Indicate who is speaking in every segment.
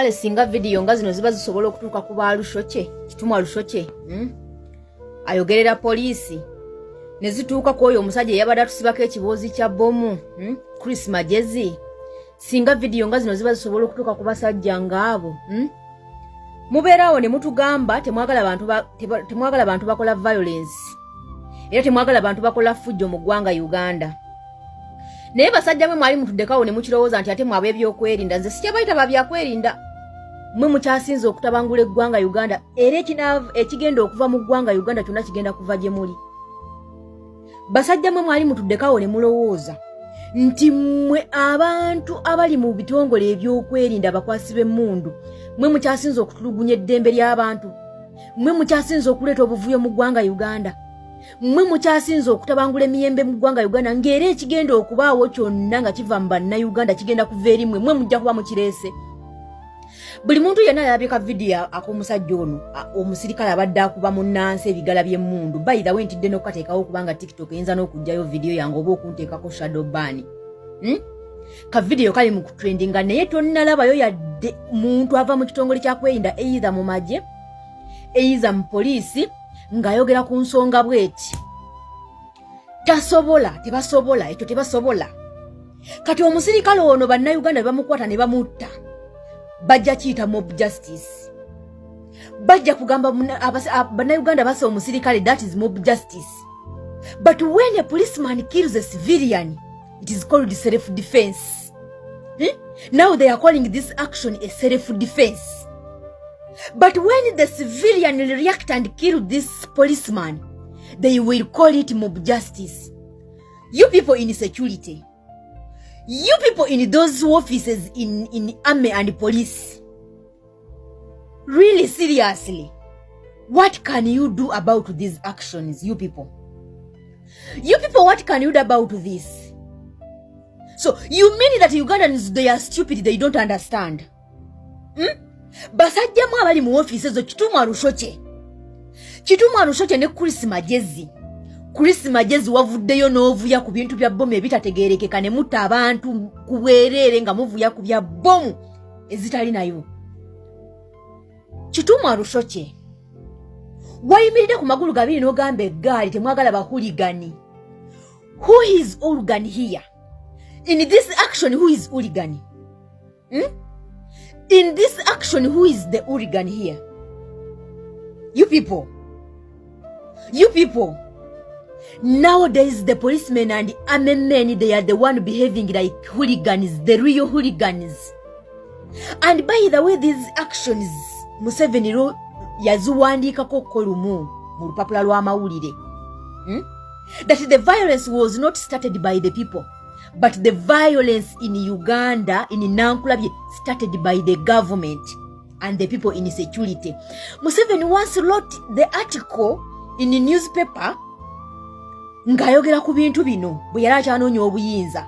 Speaker 1: Kale singa vidiyo nga zino ziba zisobola okutuuka ku baalushokye, Kitumwa Lushokye, Ayogerera poliisi, ne zituuka ku oyo omusajja eyabadde atusibako ekiboozi kya bomu, Chris Magezi. Singa vidiyo nga zino ziba zisobola okutuuka ku basajja ng'abo, Mubeeraawo ne mutugamba temwagala bantu bakola violence, era temwagala bantu bakola fujjo mu ggwanga Uganda. Naye basajja mwe mwali mutuddekawo ne mukirowooza nti ate mwaba ebyokwerinda. Nze sikyabayita ba byakwerinda, mwe mukyasinze okutabangula eggwanga Uganda, era ekigenda okuva mu ggwanga Uganda kyonna kigenda kuva gye muli. Basajja mwe mwali mutuddekawo ne mulowooza nti mmwe abantu abali mu bitongole ebyokwerinda, abakwasi b'emmundu, mwe mukyasinze okutulugunya eddembe ly'abantu, mwe mukyasinze okuleeta obuvuyo mu ggwanga Uganda, mmwe mukyasinze okutabangula emiyembe mu ggwanga Uganda, ng'era ekigenda okubaawo kyonna nga kiva mu Bannayuganda kigenda kuva eri mmwe, mwe mujja kuba mukireese. Buli muntu yenna yalabye ka vidiyo ak'omusajja ono, omusirikale abadde akuba munnansi ebigala by'emmundu. By the way, ntidde n'okukateekawo kubanga TikTok eyinza n'okugjayo vidiyo yange oba okunteekako shadow ban, Ka vidiyo kali mu kutrendinga, naye tonnalabayo yadde muntu ava mu kitongole kya kwerinda, either mu magye, either mu poliisi, ng'ayogera ku nsonga bweti. Tasobola, tebasobola, ekyo tebasobola. Kati omusirikale ono Bannayuganda be bamukwata ne bamutta, bajja kiyita mob justice. Bajja kugamba Bannayuganda basa omusirikale, that is mob justice. But when a policeman kills a civilian, it is called self defense, Now they are calling this action a self defense. But when the civilian react and kill this policeman, they will call it mob justice. You people in security, you people in those offices in army and police, really, seriously, what can you do about these actions? You people, you people, what can you do about this? So you mean that Ugandans, they are stupid, they don't understand, Basajjamu abali mu ofiisi ezo, Kitumwa Rushokye, Kitumwa Rushokye ne Chris Magezi. Chris Magezi, wavuddeyo n'ovuya ku bintu bya bomu ebitategeerekeka ne mutta abantu ku bwereere nga muvuya ku bya bomu ezitali nayo. Kitumwa Rushokye, wayimiridde ku magulu gabiri n'ogamba eggaali temwagala ba hooligan. Who is hooligan here in this action? Who is hooligan, In this action, who is the hooligan here? You people, you people. Nowadays the policemen and army men, they are the one behaving like hooligans, the real hooligans. And by the way, these actions, Museveni yaziwandiikako ko lumu mu lupapula lw'amawulire, That the violence was not started by the people, but the violence in Uganda, in Nankulabye, started by the government and the people in security. Museveni once wrote the article in the newspaper ng'ayogera ku bintu bino bwe yali akyanoonya obuyinza.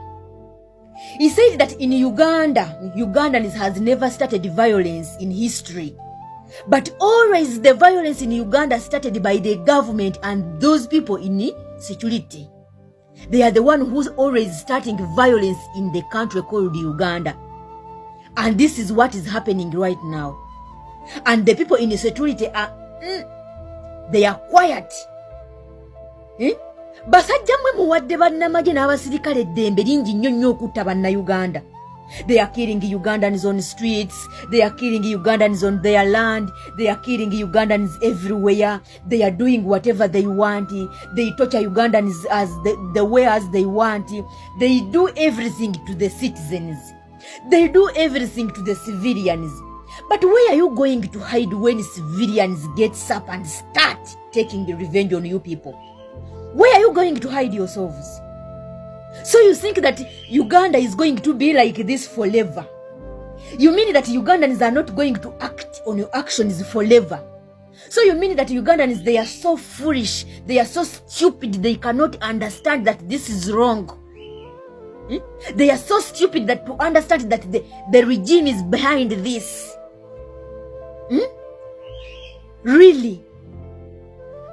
Speaker 1: He said that in Uganda, Ugandans has never started violence in history, but always the violence in Uganda started by the government and those people in security. They are the one who's always starting violence in the country called Uganda. And this is what is happening right now. And the people in the security are they are quiet, eh? Basajja mmwe muwadde bannamagye n'abasirikale eddembe lingi nnyo nnyo okutta Bannayuganda. They are killing Ugandans on streets, they are killing Ugandans on their land, they are killing Ugandans everywhere. They are doing whatever they want. They torture Ugandans as the way as they want. They do everything to the citizens, they do everything to the civilians. But where are you going to hide when civilians gets up and start taking the revenge on you people? Where are you going to hide yourselves? So you think that Uganda is going to be like this forever? You mean that Ugandans are not going to act on your actions forever? So you mean that Ugandans, they are so foolish, they are so stupid, they cannot understand that this is wrong, They are so stupid that to understand that the regime is behind this, Really?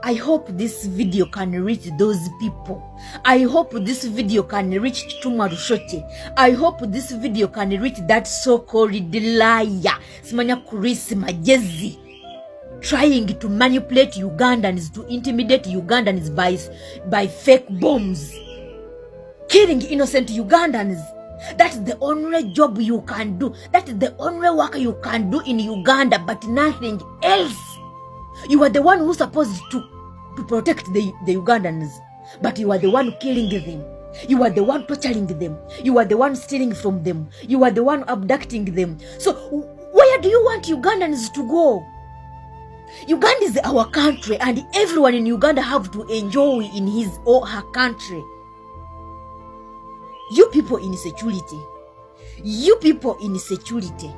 Speaker 1: I hope this video can reach those people. I hope this video can reach Kitumwa Rushoke. I hope this video can reach that so-called liar, Simanya Chris Magyezi, trying to manipulate Ugandans, to intimidate Ugandans by fake bombs, killing innocent Ugandans. That's the only job you can do. That is the only work you can do in Uganda, but nothing else. You are the one who's supposed to protect the Ugandans, but you are the one killing them. You are the one torturing them. You are the one stealing from them. You are the one abducting them. So where do you want Ugandans to go? Uganda is our country, and everyone in Uganda have to enjoy in his or her country. You people in security, you people in security,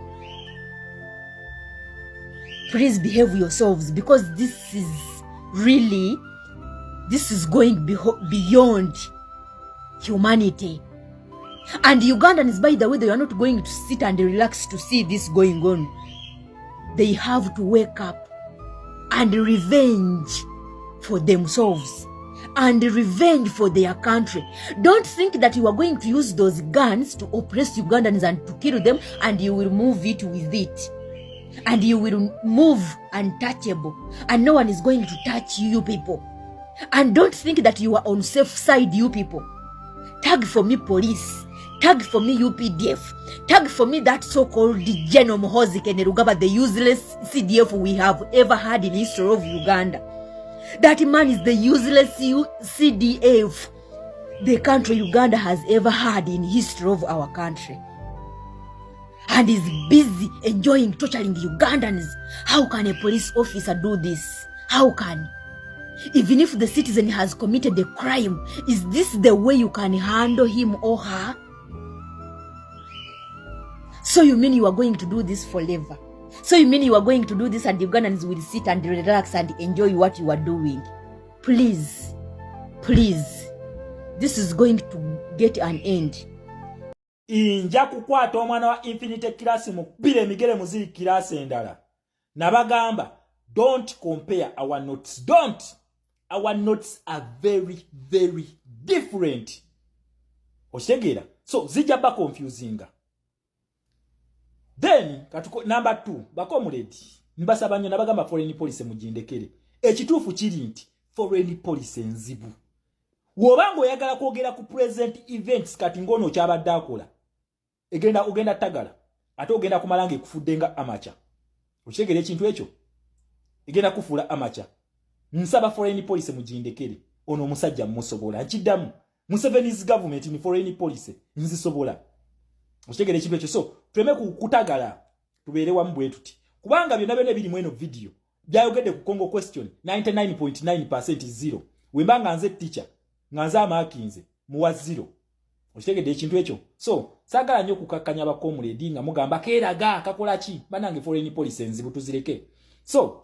Speaker 1: please behave yourselves, because this is really, this is going beyond humanity. And Ugandans, by the way, they are not going to sit and relax to see this going on. They have to wake up and revenge for themselves and revenge for their country. Don't think that you are going to use those guns to oppress Ugandans and to kill them, and you will move it with it. And you will move untouchable, and no one is going to touch you, you people. And don't think that you are on safe side, you people. Tag for me police, tag for me UPDF, tag for me that so-called General Muhoozi Kainerugaba, the useless CDF we have ever had in history of Uganda. That man is the useless CDF the country Uganda has ever had in history of our country. And is busy enjoying torturing Ugandans. How can a police officer do this? How can? Even if the citizen has committed a crime, is this the way you can handle him or her? So you mean you are going to do this forever? So you mean you are going to do this and Ugandans will sit and relax and enjoy what you are doing? Please, please, this is going to get an end.
Speaker 2: Nja kukwata omwana wa Infinity Class mukubira emigere muziri class endala. Nabagamba, don't compare our notes. Don't. Our notes are very, very different. Okitegeera? So zijja ba confusinga. Then katuko number 2, bacomrade, mbasaba nnyo, nabagamba foreign policy mugindekere. Ekituufu kiri nti foreign policy nzibu. W'obanga oyagala kwogera ku present events, kati ng'ono okyabadde akola, egenda ogenda tagala, ate ogenda kumala nga ekufudde nga amacha. Okitegeera ekintu ekyo? Egenda kufuula amacha. Nsaba foreign policy mugindekere. Ono omusajja musobola. Nkiddamu, Museveni's government ni foreign policy nzisobola. Okitegeera ekintu ekyo? So tuleme kutagala, tubeere wamu bwe tuti, kubanga byonna byonna ebiri mu eno video byayogedde ku Congo question, 99.9 zero. Wemba nga nze teacher, nga nze amaakinze, muwa zero. Okitegedde ekintu ekyo? So saagala nnyo okukakkanya bacomrade nga mugamba keeraga kakola ki. Banange, foreign policy enzibu, tuzireke. So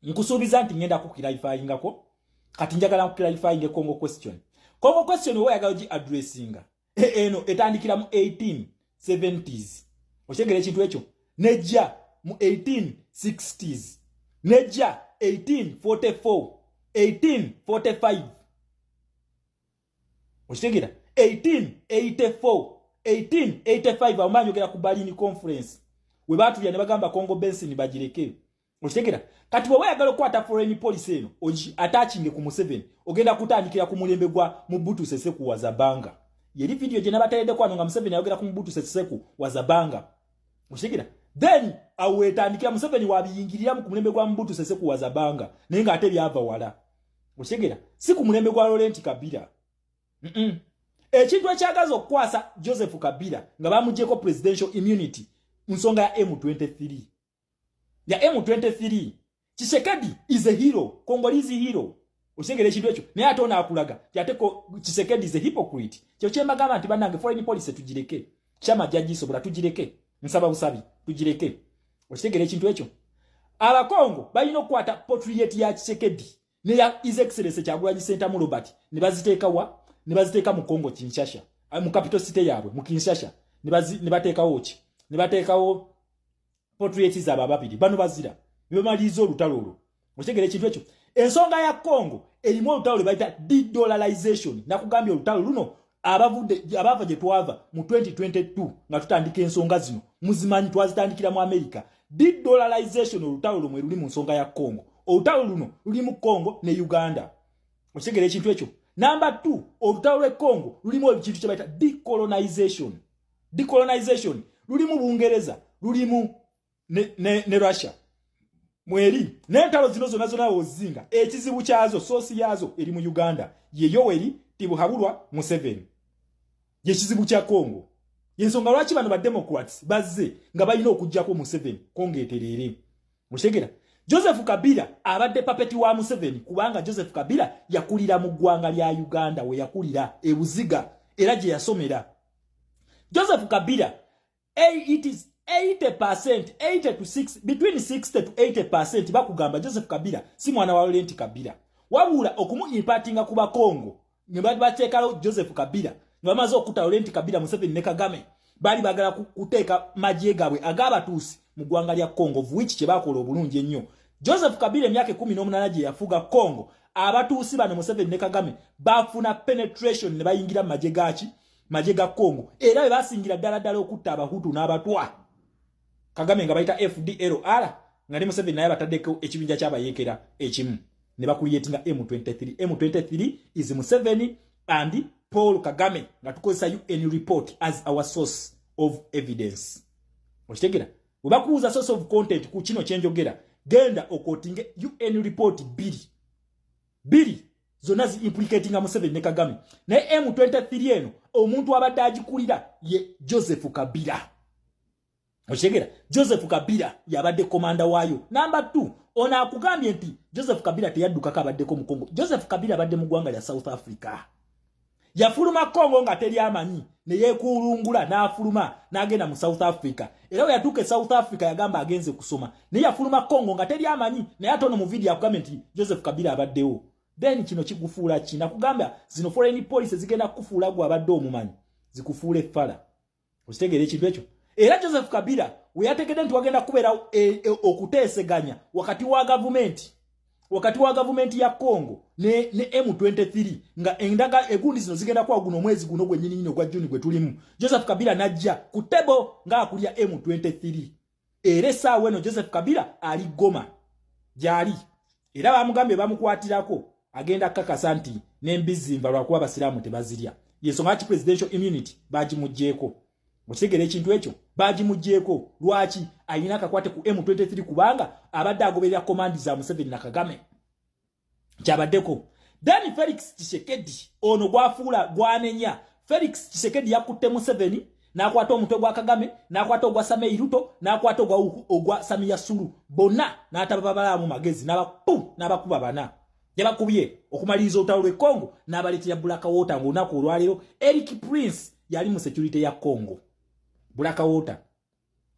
Speaker 2: nkusuubiza nti ngenda kuclarifyingako. Kati njagala nkuclarifyinge Congo question. Congo question oba oyagala gi addressinga, eno etandikira mu 1870s. Okitegera ekintu ekyo? Nejja mu 1860s, nejja 1844, 1845, okitegera, 1884, 1885. Awo manyogera ku Berlin Conference, we baatulya ne bagamba Congo Basin bagireke. Okitegera? Kati bw'oba oyagala okukwata foreign policy eno ogi attachinge ku Museveni, ogenda kutandikira ku mulembe gwa Mobutu Sese Seko wa Zabanga. Yeri video gye nabateereddeko wano nga Museveni ayogera ku Mobutu Sese Seko wa Zabanga. Okitegera? Then awo wetandikira, Museveni wabiyingiriramu ku mulembe gwa Mobutu Sese Seko wa Zabanga, naye ng'ate byava wala. Okitegera? Si ku mulembe gwa Laurent Kabila. Ekintu ekyagaza okukwasa Joseph Kabila nga bamugyeko presidential immunity, nsonga ya M23, ya M23. Tshisekedi is a hero, Congolese hero. Okitegera ekintu ekyo? Naye ate ono akulaga ti ate Tshisekedi is a hypocrite. Kyo kyembagamba nti bannange, foreign policy tugireke, kyama jagisobola, tugireke. Nsaba busabi tugireke. Okitegera ekintu ekyo? Abakongo balina okukwata portrait ya Tshisekedi neya His Excellence Kyagulanyi Ssentamu Robert ne baziteeka wa? Ne baziteeka mu Congo Kinshasa, mu capital city yaabwe mu Kinshasa. Ne bateekawo ki? Ne bateekawo portrait zaabwe ababiri bano bazira ne bamaliriza olutalo olwo. Okitegera ekintu ekyo? Ensonga ya Congo erimu olutalo lwe bayita de-dollarization. Nakugambye olutalo luno abavudde, abava gye twava mu 2022 nga tutandika ensonga zino muzimanyi, twazitandikira mu America. De-dollarization, olutalo lumwe luli mu nsonga ya Congo. Olutalo luno luli mu Congo ne Uganda. Okitegeera ekintu ekyo? Number 2, olutalo lw'e Congo lulimu ekintu kye bayita decolonization. Decolonization lulimu Bungereza, lulimu ne Russia mweri. N'entalo zino zonna zonna ozinga ekizibu kyazo, source yaazo eri mu Uganda, ye Yoweri Tibuhaburwa Museveni, yekizibu kya Congo. Yensonga lwaki bano ba Democrats bazze nga balina okuggyako Museveni, Congo etereere. Okitegera? Joseph Kabila abadde puppet wa Museveni, kubanga Joseph Kabila yakulira mu ggwanga lya Uganda, we yakulira ebuziga era gye yasomera. Joseph Kabila, it is 80%, 80 to 6, between 60 to 80% bakugamba Joseph Kabila si mwana wa Laurent Kabila, wabula okumu impartinga ku Bakongo ne bateekawo Joseph Kabila nga bamaze okutta Laurent Kabila. Museveni ne Kagame baali baagala kuteeka magye gaabwe ag'Abatuusi mu ggwanga lya Congo, of which kye baakola obulungi ennyo. Joseph Kabila emyaka 18 gye yafuga Congo, Abatuusi bano, Museveni ne Kagame, bafuna penetration ne bayingira mu magye gaki, magye ga Congo, era bwe basingira ddala ddala okutta Abahutu n'Abatwa. Kagame nga bayita FDLR, nga ne Museveni naye bataddeko ekibinja ky'abayeekera ekimu ne bacreatinga M23. M23 is Museveni and Paul Kagame, nga tukozesa UN report as our source of evidence. Okitegera? Bwe bakubuuza source of content ku kino kyenjogera, genda oquotinge UN report bbiri bbiri, zonna zi implicatinga Museveni ne Kagame. Naye M23 eno omuntu abadde agikulira ye Joseph Kabila. Okitegera? Joseph Kabila yabadde commander waayo. Number 2, ono akugambye nti Joseph Kabila teyaddukako, abaddeko mu Congo. Joseph Kabila abadde mu ggwanga lya South Africa. Yafuluma Congo nga teri amanyi, ne yeekulungula n'afuluma n'agenda mu South Africa, era bwe yatuuka e South Africa yagamba agenze kusoma, naye yafuluma Congo nga teri amanyi. Naye ate ono mu video akugambye nti Joseph Kabila abaddewo. Then kino kikufuula ki? Nakugamba zino foreign policy zigenda kukufuula gwe abadde omumanyi, zikufuula effala. Okitegeera ekintu ekyo? Era Joseph Kabila we yategedde nti wagenda kubeera okuteeseganya wakati wa gavumenti ya Congo ne M23, nga endaga egundi zino zigenda kuwa guno omwezi guno gwennyini nyini ogwa Juni gwe tulimu, Joseph Kabila najja ku table ng'akulya M23. Era essaawa eno Joseph Kabila ali Goma gy'ali, era bamugambye bamukwatirako agenda kakasa nti n'embizzi nva lwakuba Abasiraamu tebazirya. Yensonga ki presidential immunity bagimuggyeeko. Okitegeera ekintu ekyo? Bagimuggyeeko lwaki? Alina akakwate ku M23, kubanga abadde agoberera command za Museveni na Kagame, kyabaddeko. Then Felix Tshisekedi ono gwafuula gwanenya. Felix Tshisekedi yakutte Museveni, n'akwata omutwe gwa Kagame, n'akwata ogwa Samei Ruto, n'akwata ogwa Samia Suluhu, bonna n'atababalaamu magezi, n'abapu n'abakuba bana. Yabakubye okumaliriza olutalo lw'e Congo n'abaleetera Blackwater, ng'olunaku olwaleero Eric Prince yali mu security ya Congo, Blackwater.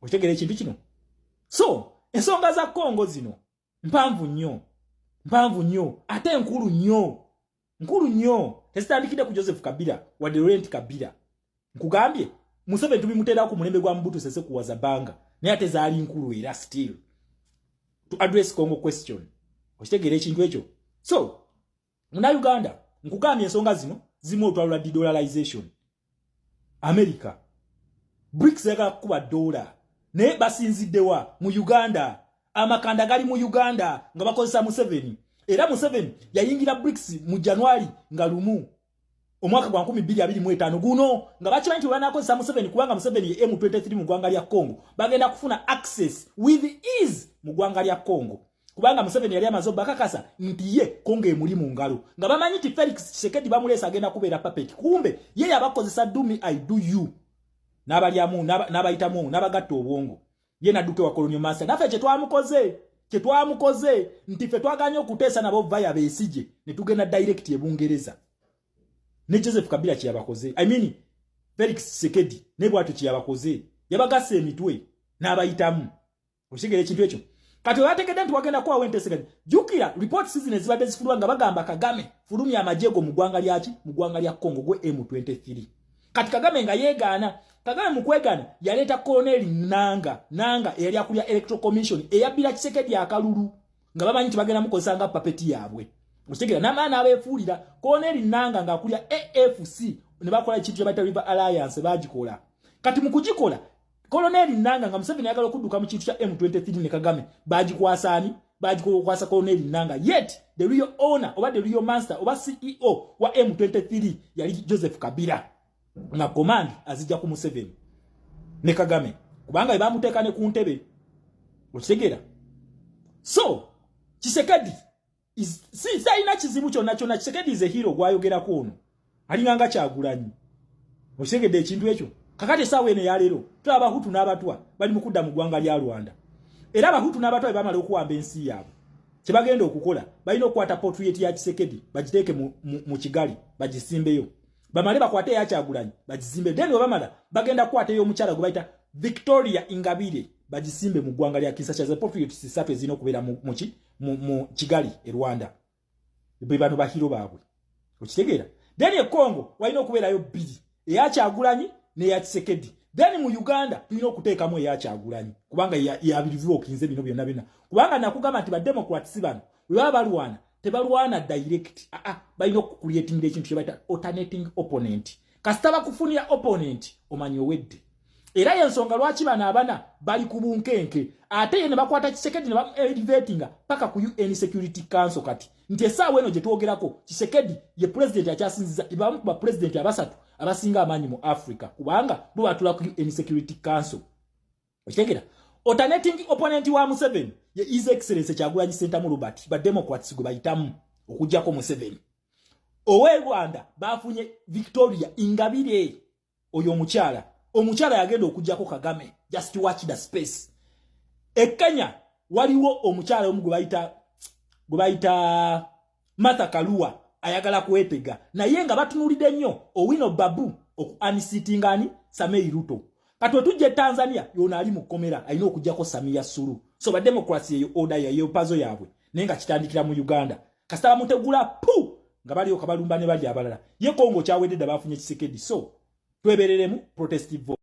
Speaker 2: Okitegeera ekintu kino? So ensonga za Congo zino mpanvu nnyo, mpanvu nnyo, ate nkulu nnyo, nkulu nnyo. Tezitandikidde ku Joseph Kabila wadde Laurent Kabila. Nkugambye Museveni tubimuteerako ku mulembe gwa Mobutu Sese kuwaza banga, naye ate zaali nkulu era still to address Congo question. Okitegeera ekintu ekyo? So Munauganda, nkugambye ensonga zino zimu olutalo lwa dedollarization. America, BRICS yagala kukuba dola, naye basinziddewa? Mu Uganda. Amakanda gali mu Uganda nga bakozesa Museveni. Era Museveni yayingira BRICS mu January nga 1 omwaka gwa 2025 guno, nga bakimanyi nti banakozesa Museveni, kubanga Museveni ye M23 mu ggwanga lya Congo, bagenda kufuna access with ease mu ggwanga lya Congo, kubanga Museveni yali amaze bakakasa nti ye Congo emuli mu ngalo, nga bamanyi nti Felix Tshisekedi bamuleesa agenda kubeera puppet. Kumbe ye yabakozesa "do me, I do you", n'abalyamu, n'abayitamu, n'abagatta obwongo, ye nadduka wa colonial master. Naffe kyetwamukoze nti ffe twaganye okuteesa nabo via Besigye, ne tugenda direct e Bungereza. Ne Joseph Kabila kyeyabakoze, I mean Felix Tshisekedi ne bwatyo kyeyabakoze, yabagassa emitwe n'abayitamu. Okitegeera ekintu ekyo? Kati webategedde nti wagenda kuwawo enteeseganya, jjukira report zino ezibadde zifuluma nga bagamba Kagame, fulumya amagye go mu ggwanga lyaki, mu ggwanga lya Congo, gwe M23. Kati Kagame nga yeegaana. Kagame mu kwegaana yaleeta Colonel Nanga. Nanga eyali akulya Electoral Commission, eyabbira Tshisekedi akalulu. Nga bamanyi nti bagenda mukozesa nga puppet yaabwe. Okitegera? N'amaani abeefuulira Corneille Nanga ng'akulya AFC ne bakola ekintu kye bayita River Alliance, baagikola. Kati mu kugikola, Colonel Nanga, nga Museveni ayagala okudduka mu kintu kya M23 ne Kagame, bagikwasa ani? Bagikwasa Colonel Nanga. Yet the real owner oba the real master oba CEO wa M23 yali Joseph Kabila, nga command azijja ku Museveni ne Kagame, kubanga be bamuteeka ne ku ntebe. Okitegeera? So Tshisekedi si talina kizibu kyonna kyonna. Tshisekedi is a hero gwayogerako ono, alinganga Kyagulanyi. Okitegedde ekintu ekyo? Kakati essaawa eno eyaleero tulaba Abahutu n'Abatwa bali mu kudda mu ggwanga lya Rwanda. Era Abahutu n'Abatwa bwe bamala okuwamba ensi yaabwe, kye bagenda okukola, balina okukwata portrait ya Tshisekedi bagiteeke mu Kigali, bagisimbeyo. Bamale bakwate eya Kyagulanyi bagizimbe. Then bwe bamala, bagenda kukwata ey'omukyala gwe bayita Victoria Ingabire, bagisimbe mu ggwanga lya Kinshasa. Ze portrait ssatu ezirina okubeera mu Kigali e Rwanda. Be bano ba hero baabwe. Okitegeera? Then e Congo walina okubeerayo bbiri, eya Kyagulanyi n'eya Tshisekedi. Then mu Uganda tulina okuteekamu eya Kyagulanyi, kubanga yabirivuokinze bino byonna byonna. Kubanga nakugamba nti ba Democrats bano bwe baba balwana, tebalwana direct. Aa, balina okucreatinga ekintu kye bayita alternating opponent. Kasita bakufunira opponent, omanyi owedde. Era yensonga lwaki bano abana bali ku bunkenke. Ate ye ne bakwata Tshisekedi ne bamuelevatinga paka ku UN Security Council. Kati nti essaawa eno gye twogerako, Tshisekedi ye president akyasinziza, bamu ku bapulezidenti abasatu abasinga amaanyi mu Africa, kubanga bo batula ku UN Security Council. Okitegera? Alternating opponent wa Museveni ye His Excellence Kyagulanyi Ssentamu Robert, ba Democrats gwe bayitamu okuggyako Museveni. Owe Rwanda bafunye Victoria Ingabire, oyo omukyala yagenda okuggyako Kagame. Just watch the space. E Kenya waliwo omukyala omu gwe bayita Martha Karua, ayagala kwetega, naye nga batunulidde nnyo Owino Babu oku unseatinga ani? Samoei Ruto. Kati otujja e Tanzania, yona ali mu kkomera, alina okuggyako Samia Suluhu. So ba Democrats eyo order yayo, puzzle yaabwe, naye nga kitandikira mu Uganda. Kasita bamutegula pu nga balyoka balumba ne bali abalala. Ye Congo kyawedde dda, bafunye Tshisekedi. So twebereremu protestive.